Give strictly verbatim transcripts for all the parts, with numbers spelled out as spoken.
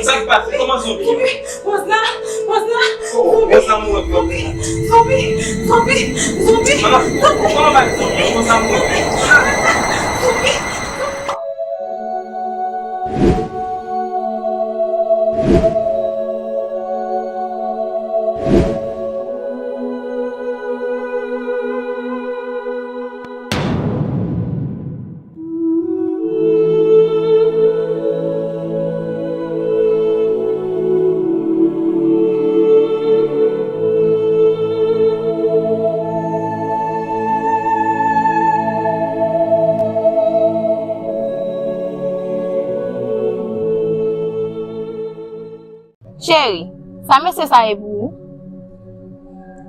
Sa k pase? Kòman zonbi? Zonbi! Wozna! Wozna! Oh, zonbi! Wozna mouri ankò. Zonbi! Zonbi! Zonbi! Zonbi! Kòman, kòman bay zonbi? Wozna mouri. Zonbi! Cheri, sa mesye sa ye pou ou?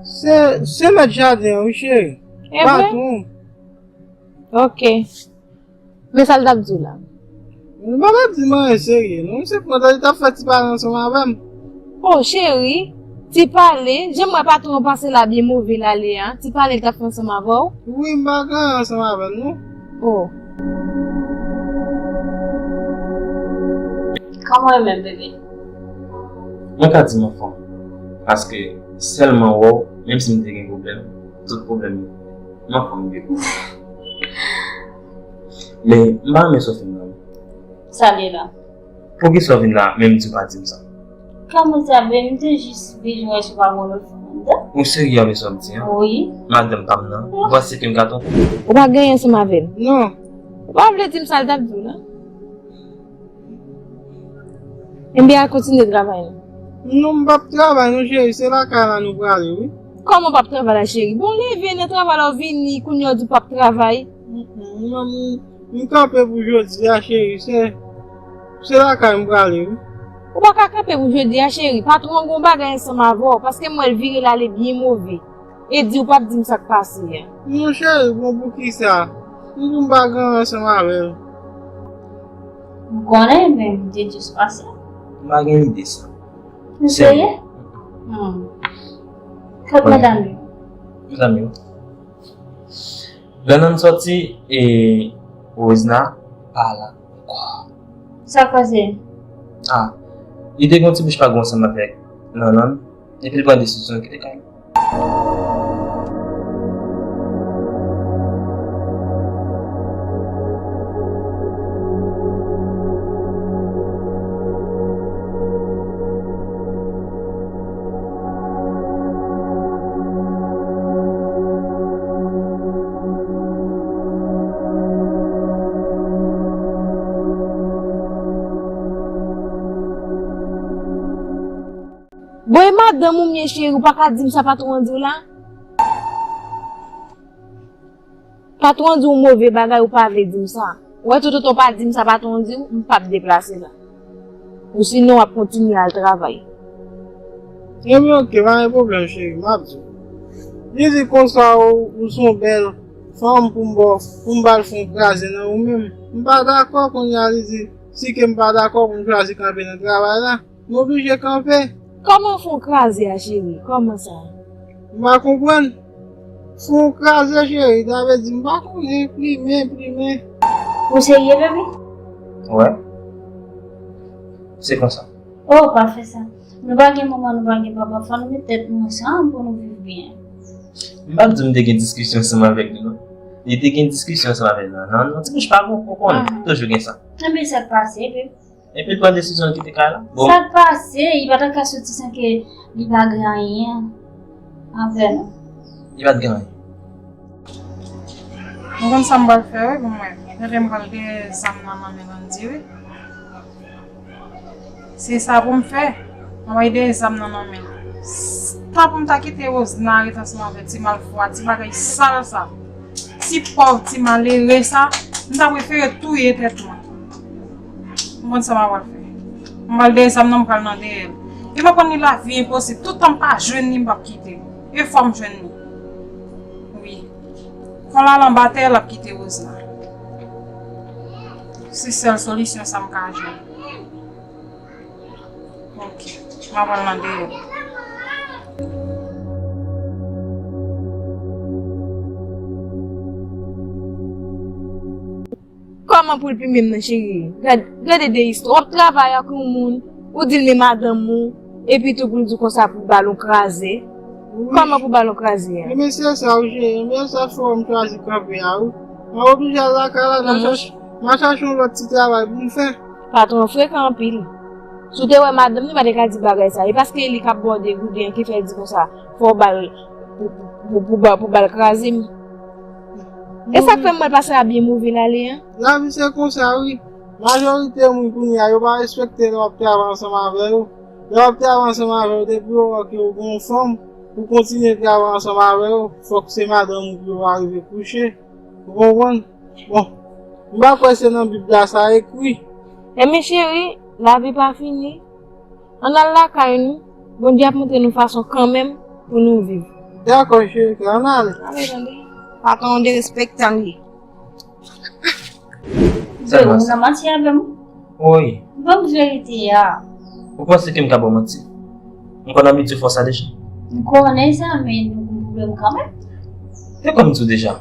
Se, se mèt jaden an, wi, cheri. E vre? Patwon. Ok. Men sa l t ap di w la? Li pa t ap di m anyen serye, non. Se pran tan li t ap fè ti pale ansanm avè m. Oh, cheri, ti pale? Jan m wè patwon an pase la byen move l ale a, ti pale l t ap fè ansanm avè w? Wi, m pa gen anyen ansanm avè l, non. Oh. Kòman w ye menm, bebe? Mwen ka di m anfòm. Paske sèlman wè w, menm si m te gen pwoblèm, tout pwoblèm yo, m anfòm bebe. Men, m pa renmen sa w fè m nan. Sa l ye la? Poukisa w vin la, menm di w pa di m sa? Kòman sa, bebe? M te jis bezwen wè si w pa gen yon lòt fanm anndan. Ou serye avèk sa w ap di an? Wi. Madanm pa m nan, ou panse ke m ka twonpe w? Ou pa gen anyen ansanm avè l? Non. Ou pa vle di m sa l t ap di w la? Ebyen, al kontinye travay nou. Non, m p ap travay non, cheri, se lakay la nou prale, wi. Kòman w p ap travay la, cheri? Bon, leve nan travay la, w vini, kounye a w di w p ap travay. Mm, mm, non, m, m kanpe pou jodi a, cheri, se, se lakay m prale, wi. Ou pa ka kanpe pou jodi a, cheri. Patwon an gen yon bagay ansanm avè w, paske m wè l vire l ale byen move. E di w p ap di m sa k pase a. Non, cheri, bon, poukisa? M di w m pa gen anyen ansanm avè l. M konnen, men m te jis pase. M pa gen lide sa. Ou serye? Hmm. Kot medam yo? Medam yo. Lè Nannan sòti, e Rosna pa la ankò. Sa k pase? Ah, li te gen yon ti bouch pa gwo ansanm avèk Nannan, epi li pran desizyon kite kay la. Bon, e madanm ou m ye, cheri, ou pa ka di m sa patwon an di w la? Patwon an di w move bagay, ou pa vle di m sa. Ou wè, toutotan w pa di m sa patwon an di w, m p ap deplase la. Ou sinon, w ap kontinye al travay. Ebyen, oke, pa gen pwoblèm, cheri, m ap di w. Li di konsa, ou, ou se yon bèl fanm pou m ba w, pou m ba l fè yon kraze nan ou menm. M pa dakò, kounye a li di, si ke m pa dakò pou m chwazi kanpe nan travay la, m oblije kanpe. Kòman fè w kraze a, cheri? Kòman sa? M pa konprann. Fè w kraze, cheri, sa vle di m pa konnen, plimen, plimen. Ou serye, bebe? Wè. Se konsa. Oh, pa fè sa. Nou pa gen manman, nou pa gen papa, fò nou met tèt nou ansanm pou nou viv byen. M p ap di w m te gen diskisyon ansanm avèk li, non. Li te gen diskisyon ansanm avèk Nannan, non, ti bouch pa bon, ou konnen, toujou gen sa. Ebyen, sa k pase, bebe? Epi l pran desizyon l kite kay la. Bon. Sa k pase? Li pa t ap ka soti san ke li pa gen anyen avè nou. Li pa t gen anyen. Mwen konn sa m pral fè, wi, pou mwen. Mwen tande m pral gen zam nan nan men Landy, wi. Se sa pou m fè. Mwen pral gen zam nan nan men l. Tan pou m ta kite Rosna ret ansanm avèk ti malfwa, ti bagay sal sa. Ti pòv, ti malere sa, m ta prefere touye tèt mwen. M konn sa m ap pral fè. M pral dèyè zam nan, m pral nan dèyè l. E m aprann li lavi enposib. Toutan m pa jwenn li, m p ap kite. E fò m jwenn li. Wi. Fò l al anba tè, l ap kite Rosna. Se sèl solisyon sa m ka jwenn. Ok. M ap al nan dèyè. Kòman pou l plimen m nan, cheri? Gad, gade de istwa. W ap travay ak yon moun, Ou di l men madanm ou, epi tou pou l di w konsa pou ba l yon kraze. Wi. Kòman pou ba l yon kraze a? Wi, men se sa, wi, cheri. Men se sa fè m chwazi kanpe a, wi. Mwen oblije al lakay la, m a chache, m a chache yon lòt ti travay pou m fè. Patwon frekan anpil. Si w te wè madanm li, pa te ka di bagay sa. E paske li k ap ba w degouden an ki fè l di konsa, fò w ba l pou, pou, pou, pou ba, pou ba l kraze m. E sa k fè m wè l pase a byen move l ale an. Lavi se konsa, wi. Majorite moun kounye a, yo pa respekte lè w ap travay ansanm avè yo. Lè w ap travay ansanm avè yo, depi yo wè ke w gen yon fanm pou kontinye travay ansanm avè yo, fòk se madanm ou pou yo arive kouche. Ou konprann? Bon, m pa kwè se nan Bib la sa ekri. Enben cheri, lavi pa fini. Ann al lakay nou. Bondye ap montre nou fason kanmenm pou nou viv. Dakò, cheri, ann ale. Ale tande. Patwon derespektan li. Sa l pase? Ou nan manti avè m? Wi. Ban m verite a. Ou panse ke m ka ba w manti? M konn abitye fè sa deja. M konnen sa, men nou gen pwoblèm kanmenm. Se kòm m di w deja.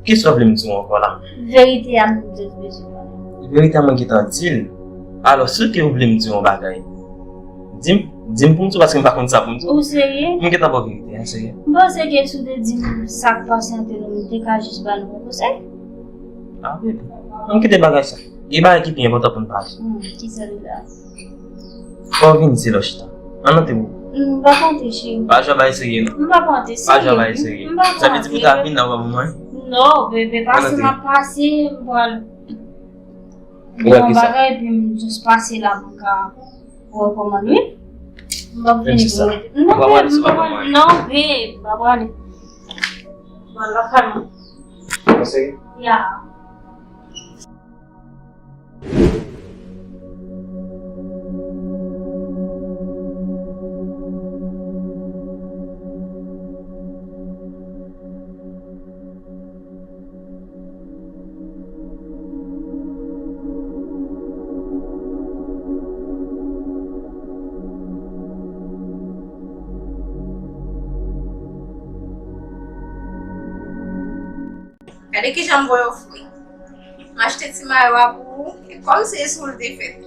Kisa w vle m di w ankò la? Verite a m bezwen konnen. Verite a mwen gentan di l. Alò, si w te vle m di w yon bagay, di m, di m pou m di w, paske m pa konn sa pou m di w. Ou serye? M gentan ba w verite a, serye. M panse ke si w te di m sa k pase ant nou, m te ka jis ba nou yon konsèy. Ah, baby. Ann kite bagay sa. Gen bagay ki pi enpòtan pou n pale. Hmm, ki sa deja? Fò w vin isit lè w chita. Ann antre pou. M pa konte, cheri. Pa janm bay serye, non. M pa konte, serye. Pa janm bay serye. M pa konte. Sa vle di pou ta vin la, w pa pou mwen? Non, bebe, pase m ap pase, m pral. Ou wè ki sa? Bagay, epi m jis pase la pou m ka wè kòman l ye. M p ap vini pou mete. Non, babe, m p ap prale. Non, babe, m p ap prale. Bon, lakay mwen. Ou serye? Ya. Gade kijan m voye w fri. M achte ti mayo a pou ou, e kòm se sou l te fèt.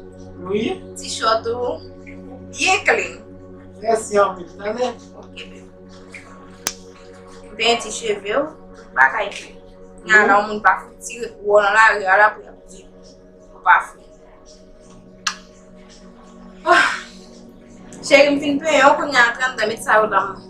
Wi. Ti chòt ou, byen clean. Mèsi anpil, tande. Ok, baby. Ou te gen ti cheve w, tout bagay klè. Gen la yon moun pa fouti wè w nan lari a la pou y ap di ou pa fouti. Ah. Cheri, m fin penyen w, kounye a antre anndan, met sa yo nan men m.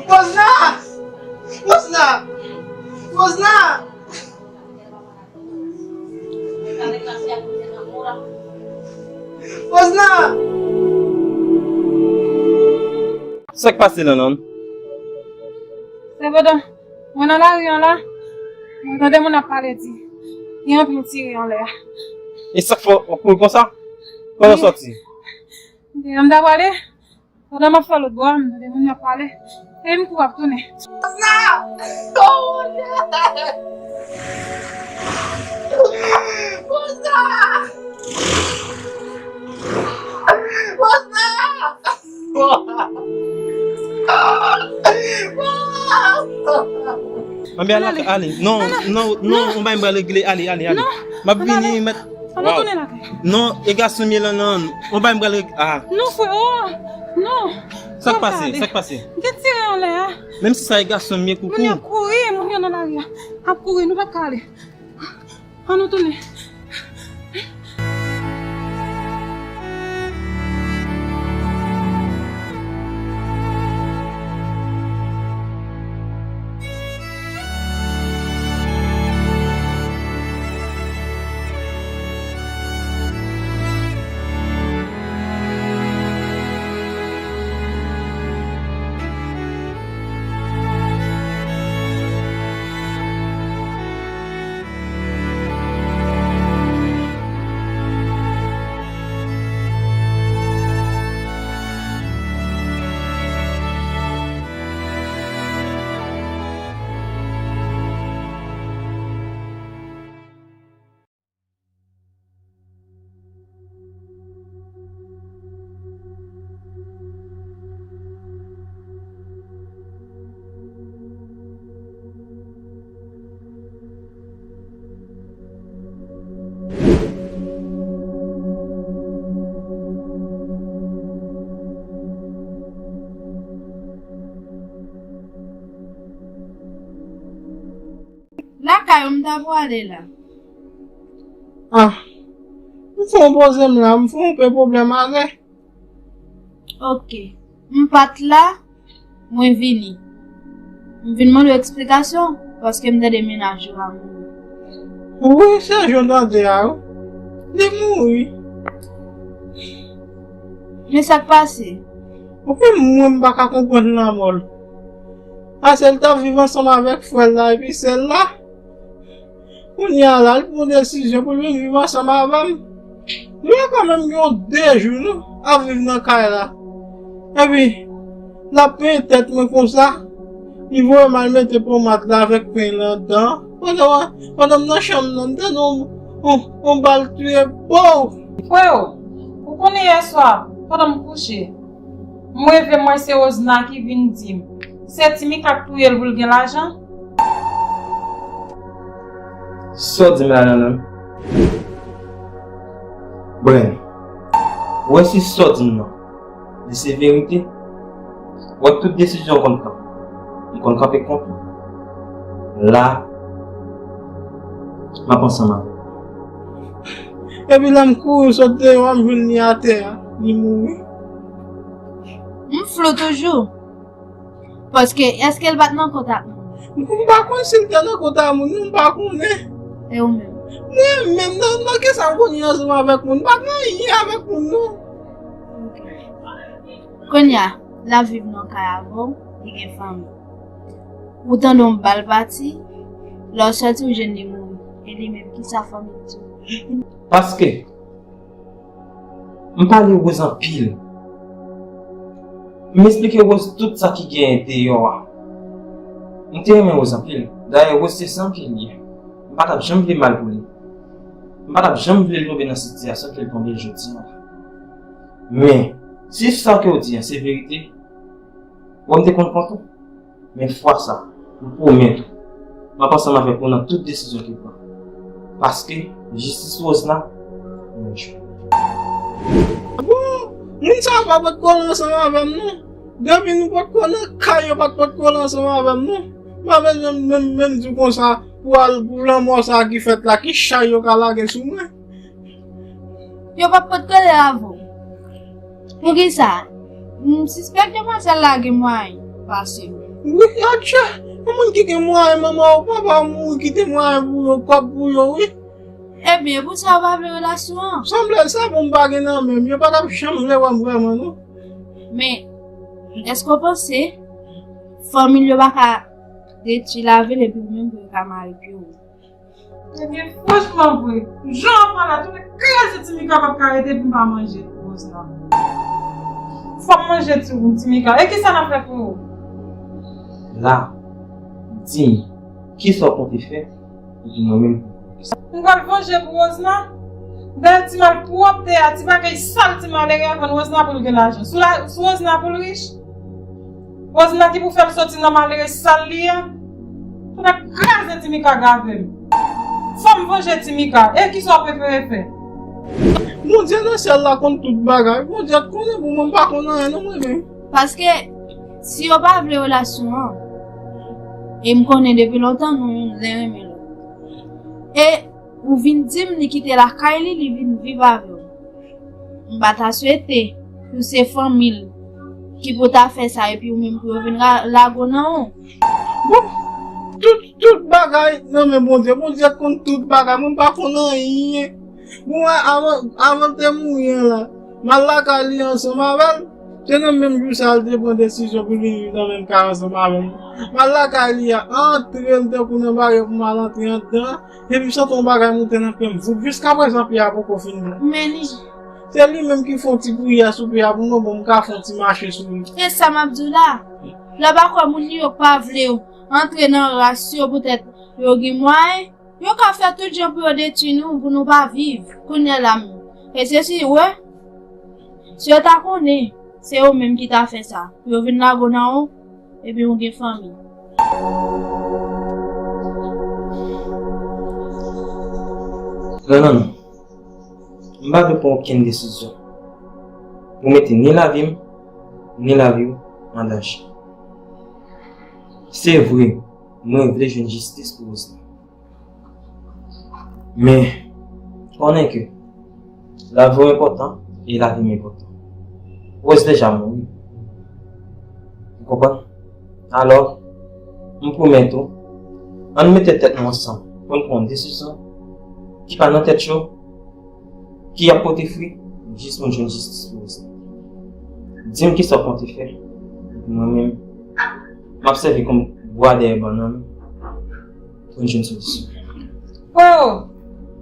Rosna! Rosna! Rosna! Rosna! Sa k pase la, non? Se pandan mwen nan lari an la, mwen tande moun ap pale di gen anpil tire anlè a. E sa k fè w kouri konsa? Kote w sòti? Depi m ta prale, pandan m ap fè lòt bò a, m tande moun yo ap pale. E m tou ap tounen. Rosna! Oh, mon Dieu! Rosna! Rosna! Anben, ale, ale. Non, non, non, on bagay m pral regle. Ale, ale, ale. M ap vini, mèt. Ann nou tounen lakay. Non, e gason m ye lan, non. On bagay m pral regle. Ah. Non, frè, oh. Non. Sa k pase? Sa k pase? M te tire anlè a. Menm si sa e gason m ye, koukou. Moun yo ap kouri, moun yo nan lari a. Ap kouri, nou p ap ka ale. Ann nou tounen. Yo, m ta pwale la. Ah, m fè yon poze m la, m fè yon pe pwoblèm ale. Ok. M pa t la, mwen vini. M vin mande w eksplikasyon, paske m tande mennaj ou a mouri. Wi, se jan w tande a, wi. Li mouri. Men sa k pase? Ou konn mwen, m pa ka konprann lanmò l. Paske l t ap viv ansanm avèk frè l la, epi sè l la. Kounye a la, li pran desizyon pou l vin viv ansanm avè m. Nou gen kanmenm yon de jou, nou, ap viv nan kay la. Epi, l ap penyen tèt mwen konsa. Li voye m al mete pomad la avèk peny la anndan. Pandan, pandan m nan chanm nan, m tande yon, yon, yon bal touye, pow! Freo, ou konnen yè swa, pandan m kouche, m reve m wè se Rosna ki vin di m se Timika k touye l pou l gen lajan. Sa w di m la, Nananm? Bren, ou wè si sa w di m nan, li se verite, ou wè tout desizyon w konn pran, m konn kanpe kont ou. La, m ap ansanm avè w. Epi lè m kouri sot deyò a, m jwenn li atè a, li mouri. M flou toujou. Paske, èske l pa t nan kont ak moun? M pa konn si l te nan kont ak moun, non, m pa konnen. E ou menm? Mwen menm, nan, nan kisa m konn ye ansanm avèk moun? M pa gen anyen avèk moun, non. Ok. Kounye a, l ap viv nan kay avè w, li gen fanmi. Ou tande yon bal pati, lè w sòti ou jwenn li mouri. E li menm, kisa fanmi l di w? Paske, m pale Rose anpil. M esplike Rose tout sa ki genyen deyò a. M te renmen Rose anpil. Dayè, Rose se san ke l ye. M pa t ap janm vle mal pou li. M pa t ap janm vle l tonbe nan sitiyasyon ke l tonbe jodi a la. Men, si sa ke w di a se verite, bon, m te konn kont ou. Men fwa sa, m pwomèt ou, m ap ansanm avèk ou nan tout desizyon ke w pran. Paske, jistis Rosna, mwen jwe. Bon, moun sa yo pa pot kole ansanm avè m, non. Depi nou pot kole nan kay, yo pa t pot kole ansanm avè m, non. M pa bezwen menm, menm di w konsa, pou al, pou lanmò sa ki fèt la, ki chay yo ka lage sou mwen. Yo p ap pot kole avè w. Poukisa? M sispèk demwazèl la gen mwayen pase m. Wi, atchè, yon moun ki gen mwayen, manman w, papa w mouri, kite mwayen pou yo, kòb pou yo, wi. Ebyen, e pou sa w pa vle relasyon an? Sanble sa pou m pa gen nan men m, yo pa t ap janm vle wè m vrèman, non. Men, èske w panse fanmi l yo pa ka detwi lavi l epi ou menm pou yo ka mare pye w? Ebyen, franchman vre, jan w ap pale a, tou kraze Timika p ap ka rete pou m pa manje pou Rosna. Fò m manje tou, Timika. E kisa n ap fè pou ou? La, di m, kisa w konte fè pou nou menm pou Rosna? M pral vanje pou Rosna. Dayè, ti malpwòpte a, ti bagay sal, ti malere a vann Rosna pou l gen lajan. Sou la, sou Rosna pou l rich. Rosna ki pou fè l soti nan malere sal li a. Pou n ap kraze Timika grave m. Fò m vanje Timika. E kisa w prefere fè? Bondye nan syèl la konn tout bagay. Bondye t konnen pou mwen, m pa konn anyen non mwen menm. Paske si yo pa vle relasyon an, e m konnen depi lontan nou youn zen renmen lòt. E ou vin di m li kite lakay li, li vin viv avè w. M pa ta swete pou se fanmi l ki pou ta fè sa epi ou menm pou yo vin ra- lage w nan won. Bon, tout, tout bagay nan men Bondye. Bondye konn tout bagay. Mwen pa konn anyen. Bon, avan, avan l te mouri an la, m al lakay li ansanm avè l. Se nan menm jou sa a, l te pran desizyon pou l vin viv nan menm kay ansanm avè m. M al lakay li a, antre m tankou nan baryè pou m al antre anndan an. Epi m santi yon bagay moute nan pye m. Voup, jiskaprezan pye a poko fin bon. Men li. Se li menm ki fè yon ti priyè sou pye a pou mwen, bon, m ka fè yon ti mache sou li. Se sa m ap di w la. Lè w pa kwè moun yo pa vle w antre nan ras yo poutèt yo gen mwayen, yo ka fè tout jan pou yo detwi nou, pou nou pa viv. Kounye a la menm. E se si, wè, si yo ta konnen, se yo menm ki ta fè sa, pou yo vin lage w nan won, epi ou gen fanmi. Non, non, non. M pa vle pran okenn desizyon pou mete ni lavi m, ni lavi w an danje. Se vre, mwen vle jwenn jistis pou Rosna. Men, konnen ke lavi w enpòtan e lavi m enpòtan. Rose deja mouri. Ou konprann? Alò, m pwomèt ou, ann mete tèt nou ansanm pou n pran yon desizyon ki pa nan tèt yo, ki ap pote fwi, jis pou n jwenn jistis pou Rose. Di m kisa w konte fè, epi mwen menm, m ap sèvi kòm bwa dèyè bannann pou n jwenn solisyon. Freo,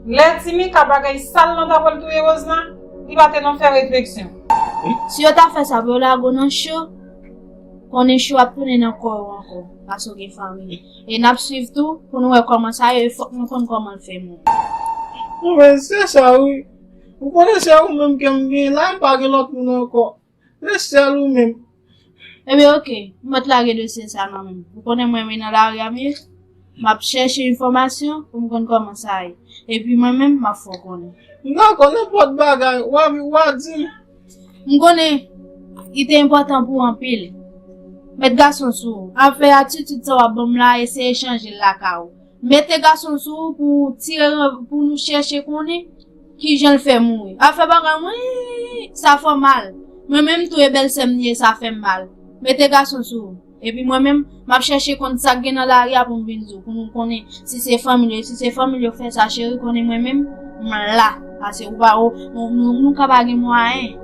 lè Timika bagay sal lan ta pral touye Rose lan, li pa te nan fè refleksyon. Si yo ta fè sa pou yo lage w nan cho, konnen cho ap tounen nan kò yo ankò, paske w gen fanmi. E n ap swiv tou pou nou wè kòman sa ye, e fòk nou konn kòman l fè mouri. Mwen, se sa wi. Ou konnen se ou menm ke m gen la, m pa gen lòt moun ankò. Se sèl ou menm. Ebyen, oke, m mèt lage dosye sa nan men w. Ou konnen mwen menm nan lari a m ye. M ap chèche enfòmasyon pou m konn kòman sa ye. Epi mwen menm, m ap fè w konnen. Dakò, nenpòt bagay, w a, w a di m. M konnen li te enpòtan pou w anpil. Met gason sou ou. Afè atitid sa w ap ban m la, eseye chanje l lakay ou. Mete gason sou ou pou tire, pou nou chèche konnen kijan l fè mouri. Afè bagay mwen, sa fè w mal. Mwen menm tou e bèlsè m li ye, sa fè m mal. Mete gason sou ou. Epi mwen menm, m ap chèche konn sa k gen nan lari a pou m vin di w, pou nou konnen si se fanmi l yo, si se fanmi l yo fè sa, cheri, konnen mwen menm, m la. Paske ou pa, ou, nou, nou, nou ka pa gen mwayen,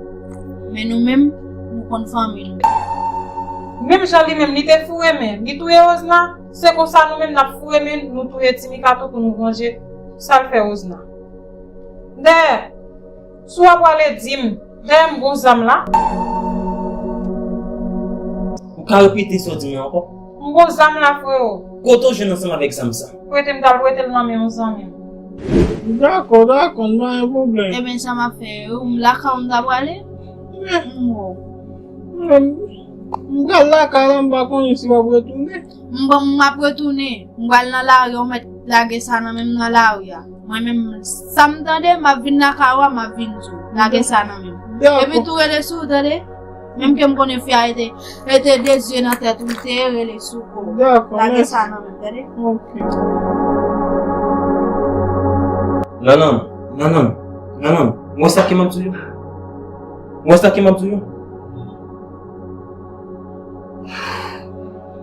men nou menm, nou konn fanmi nou. Menm jan li menm, li te foure men, li touye Rose lan, se konsa nou menm n ap foure men, nou touye Timika tou pou nou vanje sa l fè Rose lan. Dayè, si w ap prale di m, dayè m gon zam la. Ou ka repete sa w di m yo ankò? M gon zam la, freo. Kote w jwenn ansanm avèk zam sa? Prete m t al prete l nan men yon zanmi m. Dakò, dakò, n pa gen pwoblèm. Ebyen, sa m ap fè, ou m lakay ou m ta prale? Eh. M wo. M, m pral lakay la, m pa konnen si w ap retounen. M, m ap retounen. M pral nan lari a, ou mèt lage sa nan men m nan lari a. Mwen menm, sa m tande, m ap vin lakay ou a, m ap vin di w. Lage sa nan men m. Dakò. Epi tou rele sou ou, tande? Menm ke m konnen fi a rete, rete de zye nan tèt ou, li te rele sou kou. Dakò, mèsi. Lage sa nan men m, tande? Ok. Nannan, nannan, nannan, ou wè sa ke m ap di w yo? Ou wè sa ke m ap di w yo?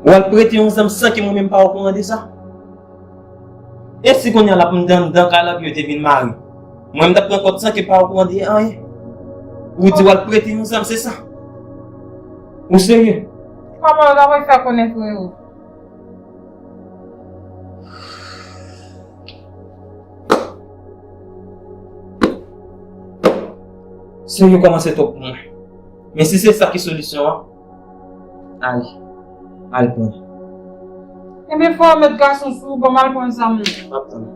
W al prete yon zam san ke mwen menm pa okouran de sa? E si kounye a l ap anndan, anndan kay la, epi yo te vin mare? Mwen, m t ap pran kòb san ke pa okouran de anyen. Ou di w al prete yon zam, se sa? Ou serye? Kòman yo ta pral fè konnen, frero? Serye kòmanse twòp pou mwen. Men si se sa ki solisyon an, al, al pran. Ebyen, fò w met gason sou ou, ban m al pran zam nan. M ap tann.